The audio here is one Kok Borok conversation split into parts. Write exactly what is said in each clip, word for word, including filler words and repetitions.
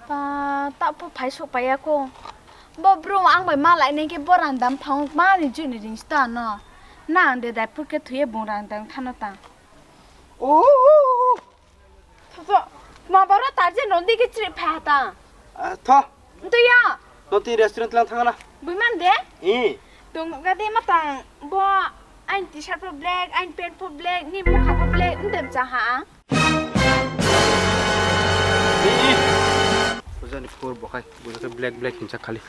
Pa, ta po phai sok paiya ko. Bo brum ang bai ma lai nai ke bo rang dam phang ma ni juni ring sta no. Na ang de dai pur ke thuye bung rang dam khano ta. O, o, o, o. Tho, tho. Ma baro tarje nondi ke chri pha ta. Ah, tho. Ntu ya. Nonti restaurant lang thangana. Bui man de? Eh. Tung ga de matang bo ain t-shirt po black, ain pant po black, ni mukha po black, ntem cha ha. Eh, eh. Bujani pur bokhai, bujani black black hincha khali.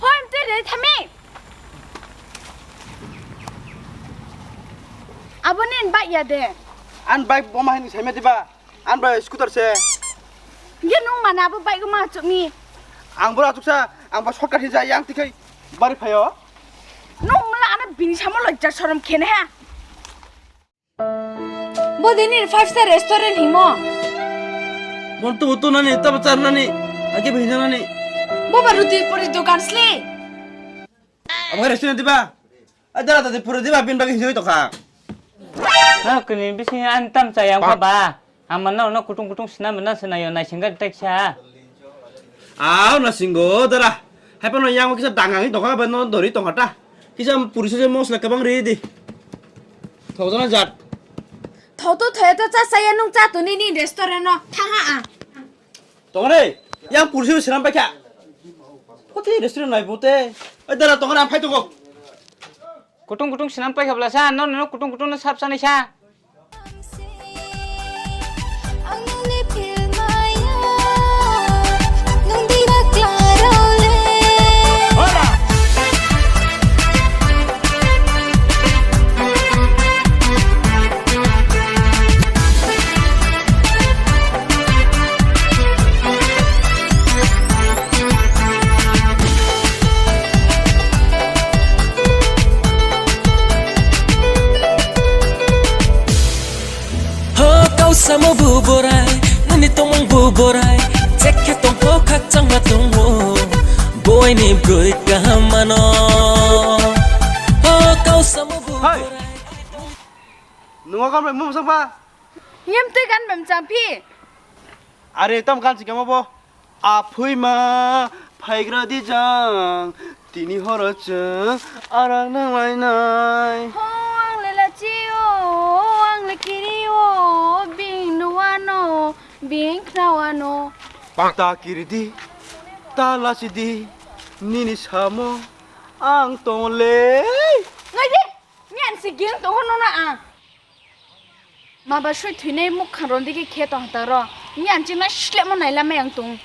Hoi, mtwi rwi thami. Abo nin bike ya de. An bike boma hini saimya diba? An bai scooter se. Ye nung mana abo bike ma chukni. Ang bora chuksa, ang ba shortcut hinja yang tikai bari phayo. Nung mala ana bini samo lojja sorom khene ha. Bo dini five star restaurant himo. Bon tu tu nani, tabo char nani, agi bhi nani. Bo ba ruti puri dukan sli. Abo restaurant diba? Ada ada di puri diba bin bagi hijau itu kha. Na kini bisi antam sayang kha ba. Aman na kutung kutung sina mana sina yo na singa teksa. Aw na singo dara. Hai pano yang kisa dangang itu kha ba no dori tongata. Kisa puri se mosla kabang ri di. Thok jana jat. Thok to thoya to cha saya nung cha to ni ni restaurant no. Thang ha a. Tongre, yang puri se sinam paikha. Kote restaurant nai bote. Ai dara tongre am phai tongo. Kutung kutung sinam paikha bla sa no no kutung kutung no sap sanai sa. Ho kausamo bu borai, nini tongmung bu borai, chekhe tongkho khakchangma tongo, boini broi kaham mano. Ho kausamo bu Hai! Borai. Nungo kam bai mum sokba? Yem twi gan mem chang phi. Are tam gan si kemo bo. Aphoi ma phaigra di jang, tini horo chwng arang nang lainai. Ho ang le lachi o, ang le kiri o, bing nuwa no, bing khnawa no. Ta kiri di, ta lachi di, nini samo ang tong le. Ngai di, mian si ging tong hono na ang. Maba sui thuinai mukha rondigi khe tong taro. Ni anching na slemo naila mai ang tung.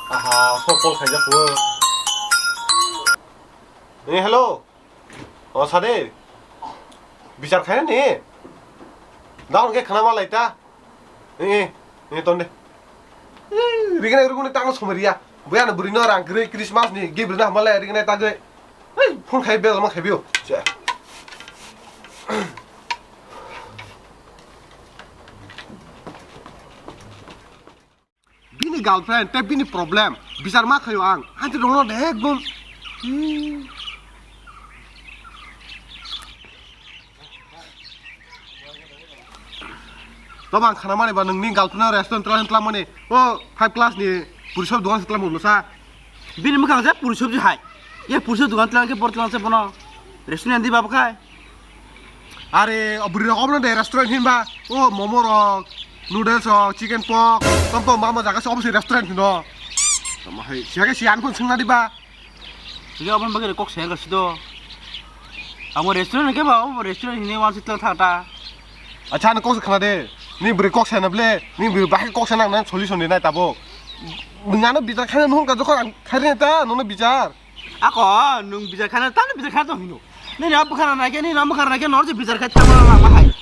Aha, kok kol khaijak ko. Eh, hello. O sade. Bichar khaina ni. Daun ke khana malai ta. Eh, eh, eh, tonde. Eh, rigna rigna tang somariya. Buya na burino rang kri Christmas ni gift na malai rigna ta ge. Eh, phone khai bel ma khai bio. Che. Bini girlfriend tei bini problem bichar ma khaio ang, haiti rokno de ekdom. Hmm. Tobo ang khana mani ba nongni girlfriend no restaurant tla tla mani o five class ni puri sob dogan tla mani sa. Bini mwkhang je puri sob je hai. Ye puri sob dogan tla khe bor tla se bono restaurant di bab khai. Are, o bwrwi rok obono de restaurant hinba, o momo rok, noodles rok, chicken pork, tom tom ma ma jaga se obo se restaurant hino. Tamo hai, siya ke siya ankon singna diba. Siya obo bagwi kok saya ga sido. Amo restaurant ke ba, obo restaurant hini wan sitla thata. Acha, ani kok se khana de. Ni bwrwi kok sana ble, ni bwrwi bahai kok sana nang solution de nai tabo. Nang ano bichar khaina nung ka jokon ang khairina ta, nono bichar. Ako, nung bichar khana, tamo bichar khana tong hino. Nini abo khana naikhe, nini amo khana naikhe, nor je bichar khai tamo lang bahai.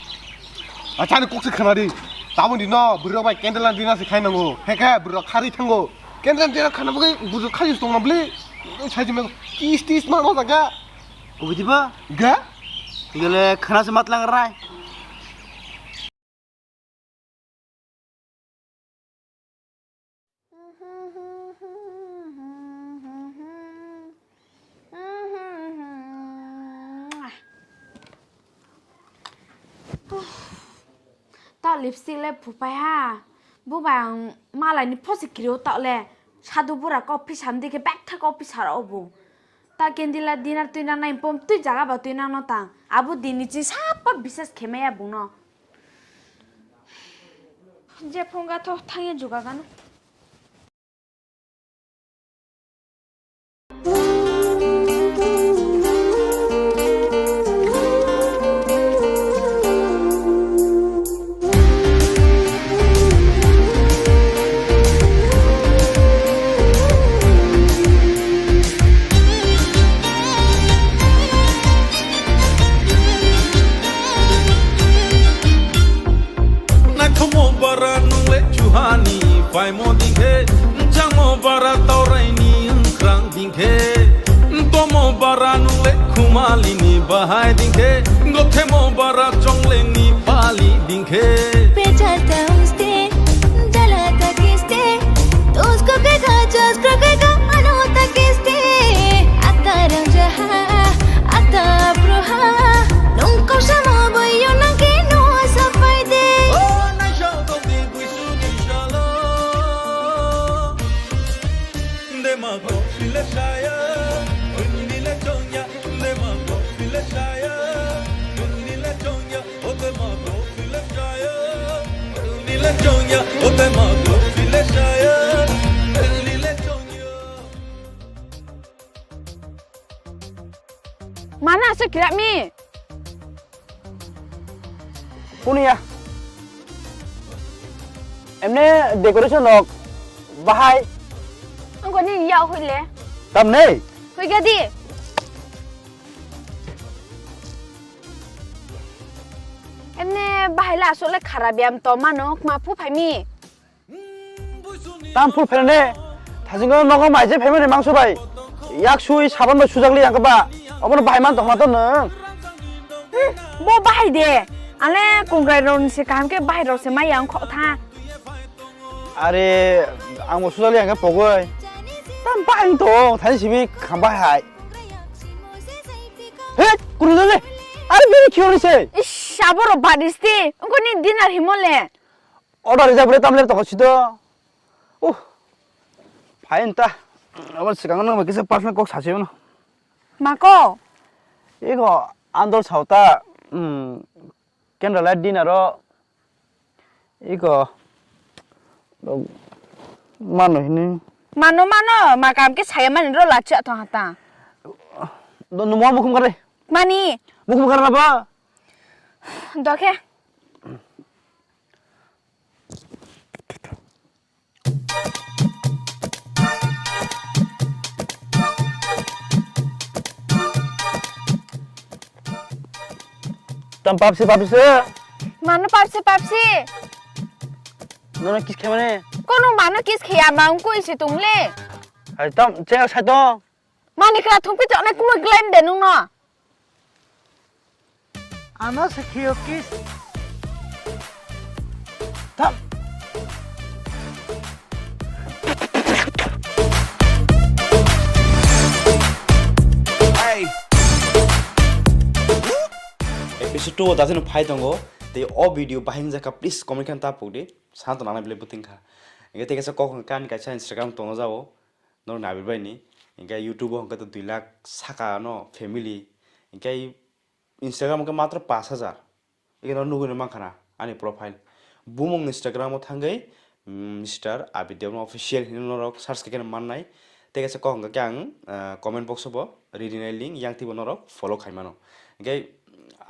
Acha, ni kok se khana di. Tamo di no, bwrwi bai candle and dinner se khai nango. He khe, bwrwi khari thango. Candle and dinner khana bagwi buju khari tong na bli. Sai jima kis tis ma no jaga. Ubi diba? Ga? Gele khana se matlang rai. Ta lipstick le phupai ha. Bubai ang malai ni phosi kiri o ta le. Sadu bura kok pisa mdi ke bek tha kok pisa ro bu. Ta kendila dinner twi nang nai pom twi jaga ba twi nang no tang. Abu din ni chi sapa bises khemaya bung no. Je phone ga tho thangya juga gano. Naithomo bara nungle chuhani paimo dingkhe, jangmo bara tauraini wngkrang dingkhe, tomo bara nungle khumalini bahai dingkhe, gothemo bara chonglengni pali dingkhe. Pechal ta uste, jala ta kiste, tosko ke kha, chasko ke kha, ano ta kiste. Ata rang jaha, ata bruha, nung kau samo boyo nang ke no sapai de. O naisao tongdi buisuni salo. Dema ko pile saya, pile chongya. Dema ko pile saya, pile chongya. O dema ko pile saya, pile chongya. O dema ko pile saya, pile chongya. Mana se kirak mi? Kunu ya? Emne decoration rok bahai. Angko ni ya hoile. Tam nei? Hoiga di. Emne bahai la asole kharap yam to mano kma phu phaimi. Tam phul phene ne. Thajingo nogo maije phaimani mangso bai. Yak sui saban bai sujakli yang keba. Obono bahai man tongma to nung. Hmm, bo bahai de. Ale kongrai rok ni se kaham ke bahai rok se mai yang kho tha. Are ang bo sujakli yang ke pogoi. Tam bahai to thani simi kham bahai. He, kurun de. Are bini khiyo ni se. Ish, aboro badisti. Ungko ni dinner himole. Order rijak bwle tamle toko sido. Uh. Phain ta. Abo sikang nang kisa personal kok sasi mano. Mako. Iko andor sauta. Hmm. Candle light dinner o. Iko. Mano hini. Mano mano makam ke saya mani ro lacha to hata. Do numo mukhum kare. Mani. Mukhum kare ba. Dokhe. Tam papsi papsi. Mano papsi papsi. Nono kiss khe mane. Kono mano kiss khe ya bang koi si tung le. Hai tam che sai to. Mani kra thumpi to ne kumo claim de nung no. Ano se khiyo kiss. Tam. Episode two o dajeno phai tongo. Tei o video bahai wngjakha, please comment khe ta pukdi. Santo nangnai bile buting kha. Engke tei kaisa kok hwnkhe ani kaisa Instagram tongo jao. Norok nabir bai ni. Engke YouTube o hwnkhe to dui lakh saka no family. Engke Instagram hwnkhe matro pash hajar. Eke no nugui no mankha na ani profile. Bumung Instagram o thangwi, mm, Mister Abhi Debbarma Official hinwi norok search khe khe mannai. Tei kaisa kok hwnkhe ang, ah, comment box o bo rini nai link yang twibo norok follow khai mano. Hwnkhe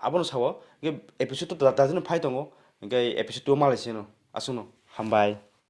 abono sao, hwnkhe episode to da-, dajeno phai tongo. Hwnkhe episode two malai sino. Aswkno. Hambai.